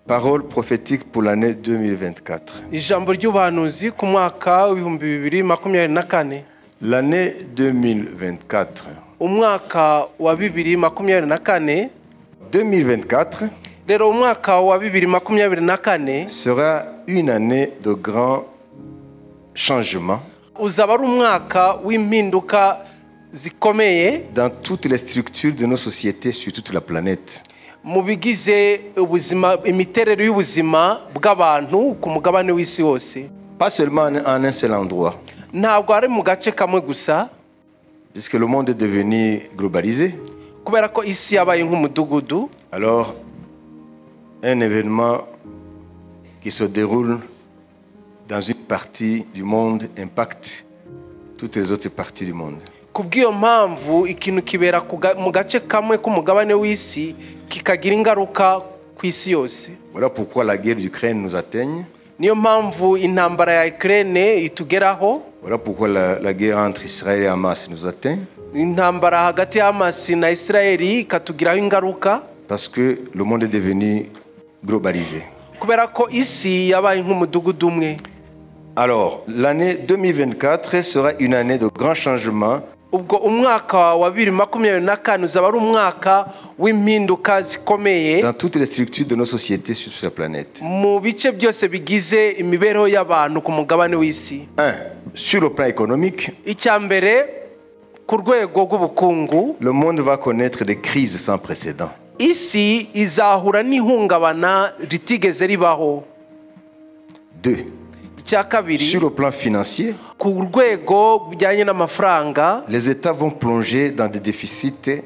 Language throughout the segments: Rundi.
Parole prophétique pour l'année 2024. Ijambo ry'ubuhanuzi ku mwaka w'2024. L'année 2024. Umwaka wa 2024. 2024 Rero umwaka wa 2024 sera une année de grands changements uzaba ari umwaka w'impinduka zikomeye dans toutes les structures de nos sociétés sur toute la planète. Mu bigize ubuzima imiterere y'ubuzima bw'abantu ku mugabane w'isi wose. Pas seulement en un seul endroit, Ntabwo ari mu gace kamwe gusa, puisque le monde est devenu globalisé. Kubera ko isi yabaye nk'umudugudu. Alors, un événement qui se déroule dans une partie du monde impacte toutes les autres parties du monde. Ku bw'iyo mpamvu ikintu kibera mu gace kamwe k'umugabane w'isi kikagira ingaruka ku isi yose. Voilà pourquoi la guerre d'Ukraine nous atteigne. Niyo mpamvu intambara ya Ukraine itugeraho. Voilà pourquoi la guerre entre Israël et Hamas nous atteint. Intambara hagati ya Hamas na Israeli ikatugiraho ingaruka. Parce que le monde est devenu globalisé. Kubera ko isi yabaye nk'umudugudu umwe. Alors, l'année 2024 sera une année de grands changements Ubwo umwaka wa 2024 uzaba ari umwaka w'impinduka zikomeye dans toutes les structures de nos sociétés sur la planète. Mu bice byose bigize imibereho y'abantu ku mugabane w'isi. 1. Sur le plan économique, Icya mbere ku rwego rw'ubukungu, le monde va connaître des crises sans précédent. Isi izahura n'ihungabana ritigeze ribaho. 2. Icya kabiri, Sur le plan financier, ku rwego rujyanye n'amafaranga, les États vont plonger dans des déficits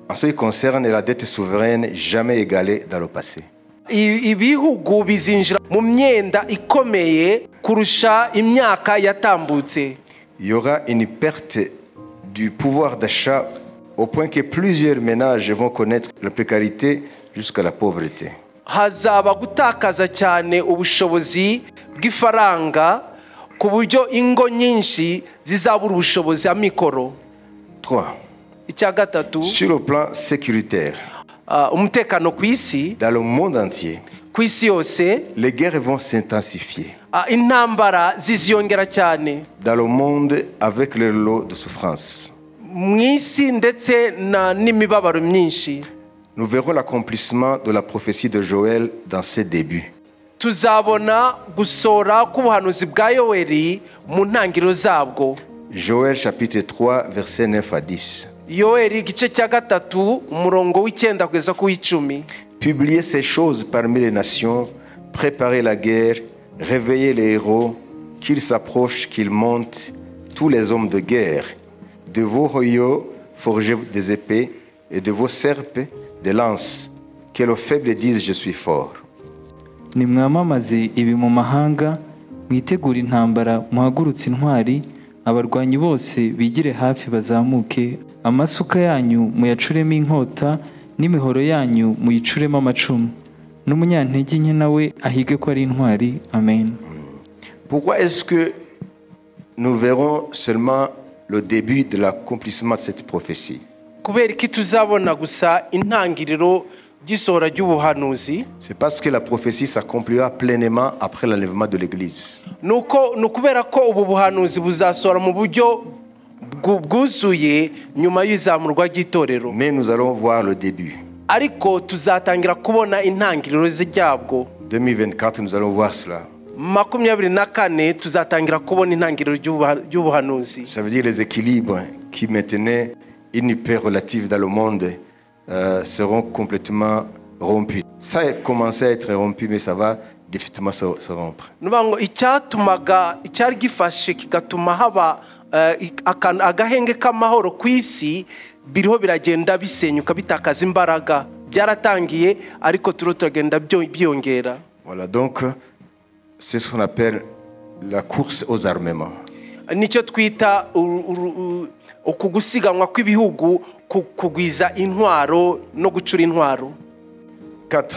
en ce qui concerne la dette souveraine jamais égalée dans le passé. Ibihugu bizinjira mu myenda ikomeye kurusha imyaka yatambutse. Il y aura une perte du pouvoir d'achat au point que plusieurs ménages vont connaître la précarité jusqu'à la pauvreté. Hazaba gutakaza cyane ubushobozi bw'ifaranga ku buryo ingo nyinshi zizabura ubushobozi amikoro. 3. Icya gatatu, Sur le plan sécuritaire, umutekano ku isi, dans le monde entier, ku isi yose, les guerres vont s'intensifier. Intambara ziziyongera cyane. Dans le monde avec leur lot de souffrances. Mu isi ndetse n'imibabaro myinshi. Nous verrons l'accomplissement de la prophétie de Joël dans ses débuts. Tuzabona gusohora k'ubuhanuzi bwa Yoweri mu ntangiriro zabwo. Joël chapitre 3, versets 9 à 10. Yoweri igice cya gatatu umurongo w'9 kugeza ku w'10. Publiez ces choses parmi les nations, préparez la guerre, réveillez les héros, qu'ils s'approchent, qu'ils montent, tous les hommes de guerre. De vos hoyaux, forgez des épées, et de vos serpes, des lances. Que le faible dise, je suis fort. Nimwamamaze ibi mu mahanga, mwitegure intambara, muhagurutse intwari, abarwanyi bose bigire hafi bazamuke, amasuka yanyu muyacuremo inkota, n'imihoro yanyu muyicuremo amacumu, n'umunyantege nke nawe ahige ko ari intwari. Amen. Pourquoi est-ce que nous verrons seulement le début de l'accomplissement de cette prophétie? Kubera iki tuzabona gusa intangiriro ry'isohora ry'ubuhanuzi? C'est parce que la prophétie s'accomplira pleinement après l'enlèvement de l'Église. Nuko ni ukubera ko ubu buhanuzi buzasohora mu buryo bwuzuye nyuma y'izamurwa ry'itorero. Mais nous allons voir le début. Ariko tuzatangira kubona intangiriro ryabwo. 2024, nous allons voir cela. 24 tuzatangira kubona intangiriro ry'ubuhanuzi. Ça veut dire les équilibres qui maintenaient une paix relative dans le monde seront complètement rompus. Ça a commencé à être rompu, mais ça va définitivement se rompre. Ni ukuvuga ngo icyatumaga icyari gifashe kigatuma haba agahenge k'amahoro ku isi biriho biragenda bisenyuka bitakaza imbaraga, byaratangiye ariko turiho turagenda byiyongera. Voilà, donc c'est ce qu'on appelle la course aux armements. Nicyo twita uku gusiganwa kw'ibihugu kugwiza intwaro no gucura intwaro. 4.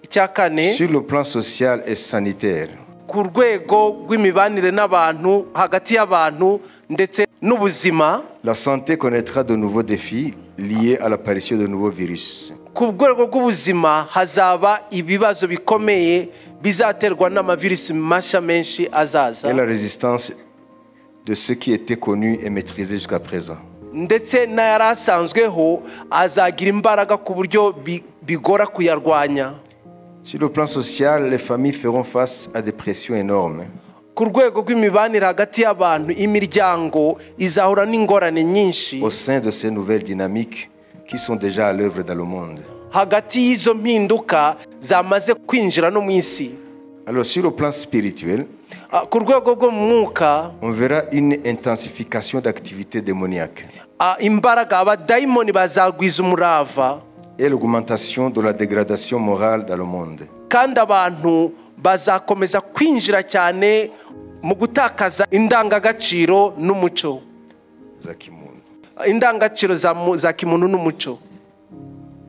Icya kane, Sur le plan social et sanitaire, ku rwego rw'imibanire n'abantu hagati y'abantu ndetse n'ubuzima, la santé connaîtra de nouveaux défis liés à l'apparition de nouveaux virus. Ku rwego rw'ubuzima hazaba ibibazo bikomeye bizaterwa n'amavirusi mashya menshi azaza et la résistance de ce qui était connu et maîtrisé jusqu'à présent. Ndetse n'ayari asanzweho azagira imbaraga ku buryo bigora kuyarwanya. Sur le plan social, les familles feront face à des pressions énormes. Ku rwego rw'imibanire hagati y'abantu imiryango izahura n'ingorane nyinshi au sein de ces nouvelles dynamiques qui sont déjà à l'œuvre dans le monde. Hagati y'izo mpinduka zamaze kwinjira no mu isi. Alors, sur le plan spirituel, Ah, ku rwego rwo mu mwuka on verra une intensification d'activités démoniaques ah, imbaraga abadayimoni bazagwiza umurava et l'augmentation de la dégradation morale dans le monde. Kandi abantu bazakomeza kwinjira cyane mu gutakaza indangagaciro n'umuco. Za kimuntu. Indangagaciro za kimuntu n'umuco.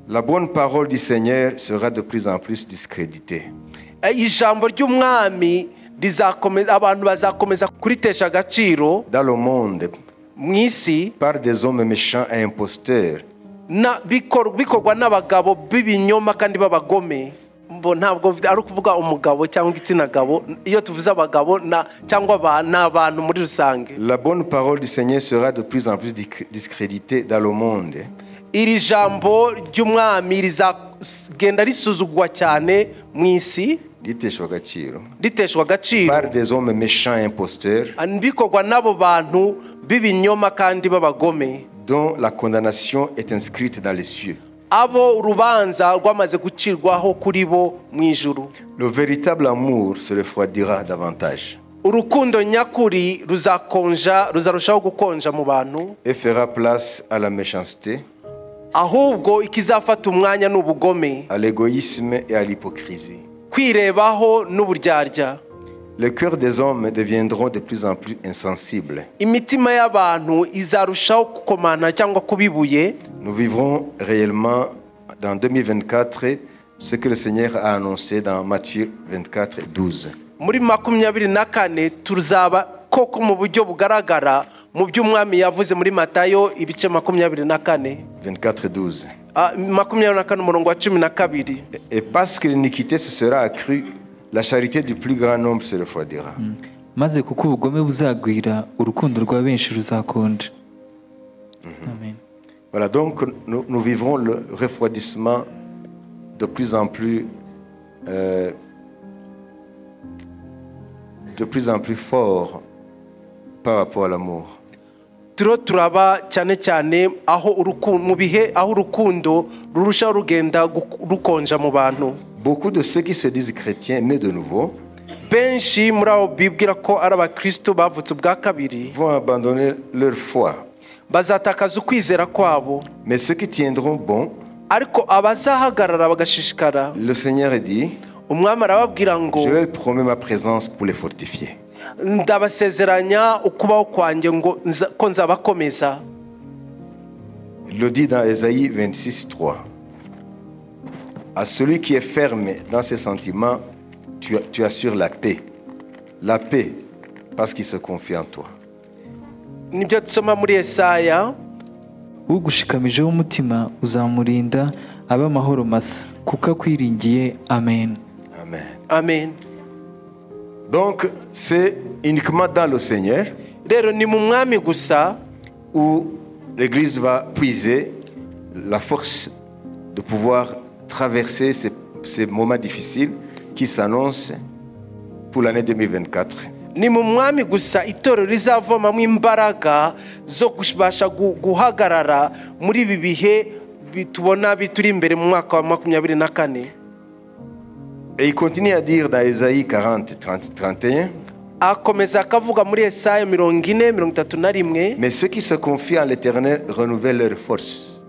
La bonne parole du Seigneur sera de plus en plus discréditée. Ijambo ry'umwami rizakomeza abantu bazakomeza kuritesha agaciro dans le monde mu isi par des hommes méchants et imposteurs bikorwa n'abagabo b'ibinyoma kandi b'abagome. Mbo ntabwo ari ukuvuga umugabo cyangwa igitsina gabo iyo tuvuze abagabo na cyangwa ni abantu muri rusange. La bonne parole du Seigneur sera de plus en plus discréditée dans le monde Iri jambo ry'umwami rizagenda risuzugwa cyane mu isi riteshwa agaciro riteshwa agaciro par des hommes méchants et imposteurs bikorwa n'abo bantu b'ibinyoma kandi b'abagome dont la condamnation est inscrite dans les cieux. Abo urubanza rwamaze gucirwaho kuri bo mu ijuru. Le véritable amour se refroidira davantage Urukundo nyakuri ruzakonja ruzarushaho gukonja mu bantu et fera place à la méchanceté, ahubwo ikizafata umwanya ni ubugome à l'égoïsme et à l'hypocrisie. Kwirebaho n'uburyarya. Les cœurs des hommes deviendront de plus en plus insensibles. Imitima y'abantu izarushaho gukomana cyangwa kuba ibuye. Nous vivrons réellement dans 2024 ce que le Seigneur a annoncé dans Matthieu 24, 12. Muri 24 tuzaba koko mu buryo bugaragara mu by'umwami yavuze muri Matayo ibice 24. 24, 12. Ah, 24 umurongo wa 12. Et parce que l'iniquité se sera accrue, la charité du plus grand nombre se refroidira. Maze kuko ubugome buzagwira urukundo rwa benshi ruzakonja. Amen. Voilà, donc nous vivrons le refroidissement de plus en plus fort par rapport à l'amour. Turiho turaba cyane cyane aho mu bihe aho urukundo rurushaho rugenda rukonja mu bantu. Beaucoup de ceux qui se disent chrétiens nés de nouveau Benshi muri abo bibwira ko ari abakristo bavutse ubwa kabiri vont abandonner leur foi. Bazatakaza ukwizera kwabo. Mais ceux qui tiendront bon, Ariko abazahagarara bagashishikara le Seigneur dit, umwami arababwira ngo je leur promets ma présence pour les fortifier. Ndabasezeranya ukubaho kwanjye ngo ko nzabakomeza. Il le dit dans Ésaïe 26, 3. À celui qui est ferme dans ses sentiments, tu assures la paix. La paix, parce qu'il se confie en toi. Nibyo dusoma muri Yesaya. Ugushikamijeho umutima uzamurinda abe amahoro masa kuko akwiringiye. Amen. Amen. Amen. Donc, c'est uniquement dans le Seigneur Rero ni mu mwami gusa où l'Église va puiser la force de pouvoir traverser ces moments difficiles qui s'annoncent pour l'année 2024. Ni mu mwami gusa itorero rizavomamo imbaraga zo kubasha guhagarara muri ibi bihe tubona bituri imbere mu mwaka wa 24. Et il continue à dire dans Ésaïe 40, 30, 31, Akomeza akavuga muri Yesaya 40 31. Mais ceux qui se confient en l'Éternel renouvellent leur force.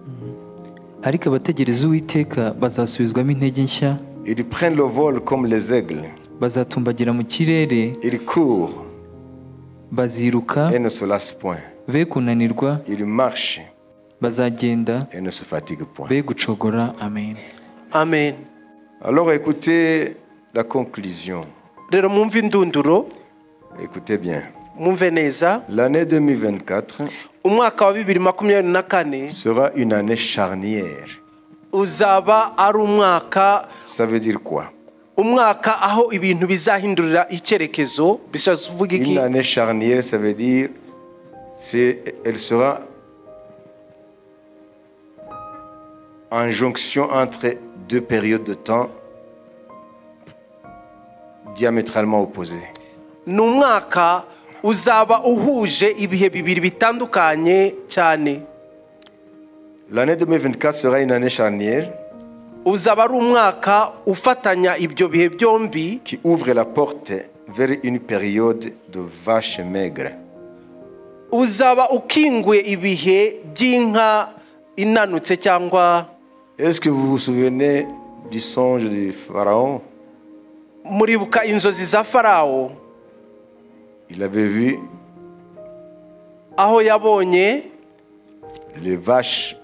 Ariko abategereza Uwiteka bazasubizwamo intege nshya. Ils prennent le vol comme les aigles. Bazatumbagira mu kirere. Ils courent Baziruka et ne se lassent point. Be kunanirwa. Ils marchent Bazagenda et ne se fatiguent point. Be gucogora. Amen. Amen. Alors écoutez la conclusion. Rero mwumve indunduro. Écoutez bien. Mwumve neza. L'année 2024 Umwaka wa 2024 sera une année charnière. Uzaba ari umwaka. Ça veut dire quoi? Umwaka aho ibintu bizahindurira icyerekezo bishatse kuvuga iki? Une année charnière, ça veut dire elle sera en jonction entre deux périodes de temps diamétralement opposées. Ni umwaka uzaba uhuje ibihe bibiri bitandukanye cyane. L'année 2024 sera une année charnière Uzaba ari umwaka ufatanya ibyo bihe byombi qui ouvre la porte vers une période de vaches maigres. Uzaba ukinguye ibihe by'inka inanutse cyangwa. Est-ce que vous vous souvenez du songe du Pharaon? Muribuka inzozi za Farawo? Il avait vu Aho yabonye les vaches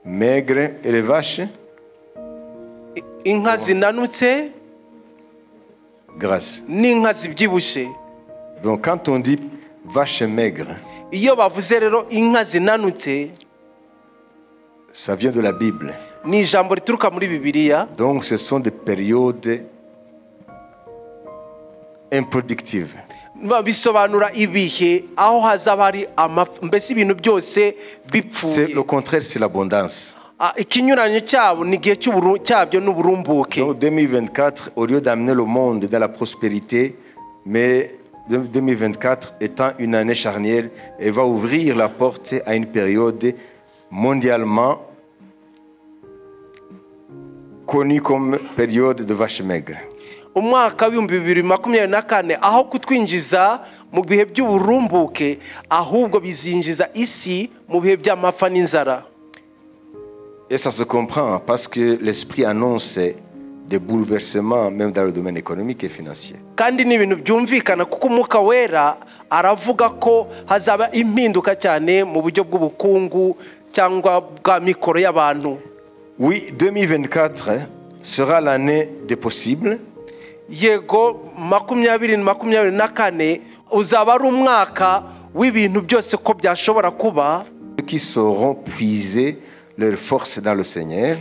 maigres et les vaches inka zinanutse grasses. N'inka zibyibushye. Donc quand on dit vache maigre, Iyo bavuze rero inka zinanutse, ça vient de la Bible. Ni ijambo rituruka muri Bibiliya. Donc ce sont des périodes improductives. Bisobanura ibihe aho hazaba hari amapfa, mbese ibintu byose C'est bipfuye. le contraire, c'est l'abondance. Ah, ikinyuranyo cyabo ni igihe cyabyo n'uburumbuke. Donc 2024, au lieu d'amener le monde dans la prospérité, mais 2024 étant une année charnière, elle va ouvrir la porte à une période mondialement connue comme période de vaches maigres. Umwaka w'2024 aho kutwinjiza mu bihe by'uburumbuke, ahubwo bizinjiza isi mu bihe by'amapfa n'inzara. Et ça se comprend parce que l'Esprit annonce des bouleversements même dans le domaine économique et financier. Kandi ni ibintu byumvikana kuko Umwuka Wera aravuga ko hazaba impinduka cyane mu buryo bw'ubukungu cyangwa bwa mikoro y'abantu. Oui, 2024 sera l'année des possibles. Yego, 2024 uzaba ari umwaka w'ibintu byose ko byashobora kuba. Ceux qui sauront puiser leur force dans le Seigneur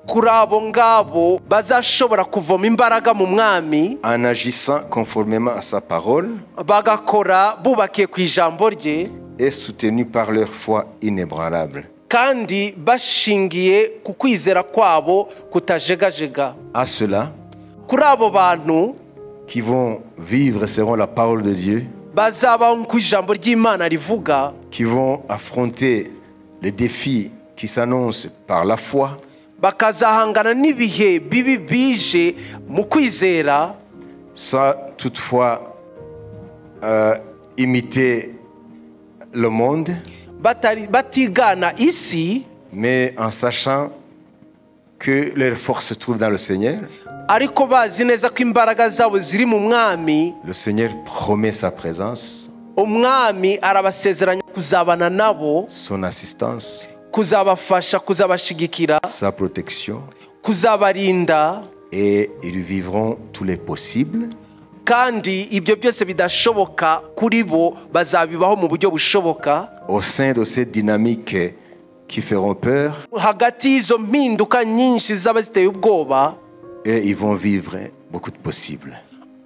Kuri abo ngabo bazashobora kuvoma imbaraga mu Mwami en agissant conformément à sa parole bagakora bubakiye ku ijambo rye et soutenus par leur foi inébranlable. Kandi bashingiye ku kwizera kwabo kutajegajega. À ceux-là Kuri abo bantu qui vont vivre selon la parole de Dieu, bazabaho ku ijambo ry'Imana rivuga, qui vont affronter les défis qui s'annoncent par la foi, bakazahangana n'ibihe bibi bije mu kwizera, sans toutefois imiter le monde, batigana isi, mais en sachant que leur force se trouve dans le Seigneur. Ariko bazi neza ko imbaraga zabo ziri mu Mwami. Le Seigneur promet sa présence, Umwami arabasezeranya kuzabana nabo, son assistance, kuzabafasha, kuzabashigikira, sa protection, kuzabarinda, et ils vivront tous les possibles kandi ibyo byose bidashoboka kuri bo bazabibaho mu buryo bushoboka au sein de cette dynamique qui feront peur, hagati y'izo mpinduka nyinshi zaba ziteye ubwoba. Et ils vont vivre beaucoup de possibles.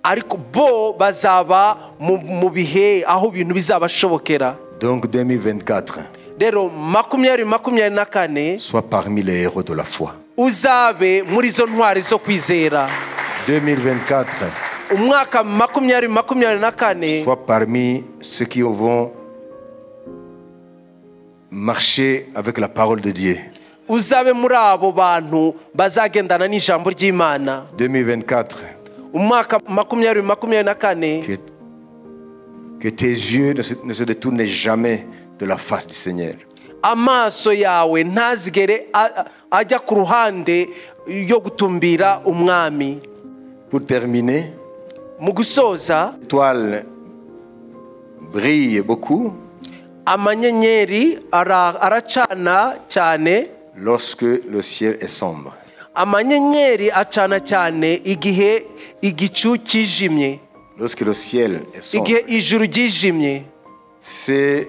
Ariko bo bazaba mu bihe aho ibintu bizabashobokera. Donc 2024, Rero 2024, sois parmi les héros de la foi. Uzabe muri izo ntwari zo kwizera. 2024, Umwaka 2024, sois parmi ceux qui vont marcher avec la parole de Dieu. Uzabe muri abo bantu bazagendana n'ijambo ry'Imana. 2024, Umwaka 2024, que tes yeux ne se détournent jamais de la face du Seigneur. Amaso yawe ntazigere ajya ku ruhande yo gutumbira Umwami. Pour terminer, Mu gusoza, l'étoile brille beaucoup amanyenyeri aracana cyane lorsque le ciel est sombre. Amanyenyeri acana cyane igihe igicu kijimye. Lorsque le ciel est sombre, Igihe ijuru ryijimye, c'est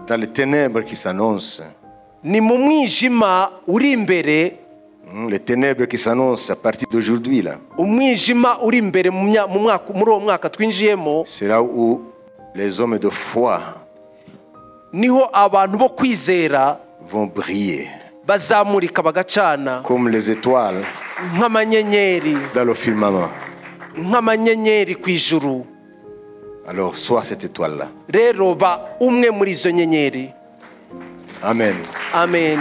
dans les ténèbres qui s'annoncent ni mu mwijima uri imbere Les ténèbres qui s'annoncent à partir d'aujourd'hui, là, Umwijima uri imbere mu mya- mu mwaka muri uwo mwaka twinjiyemo, c'est là où les hommes de foi niho abantu bo kwizera vont briller bazamurika bagacana comme les étoiles nk'amanyenyeri dans le firmament. Nk'amanyenyeri ku ijuru. Alors, sois cette étoile-là. Rero ba umwe muri izo nyenyeri. Amen. Amen.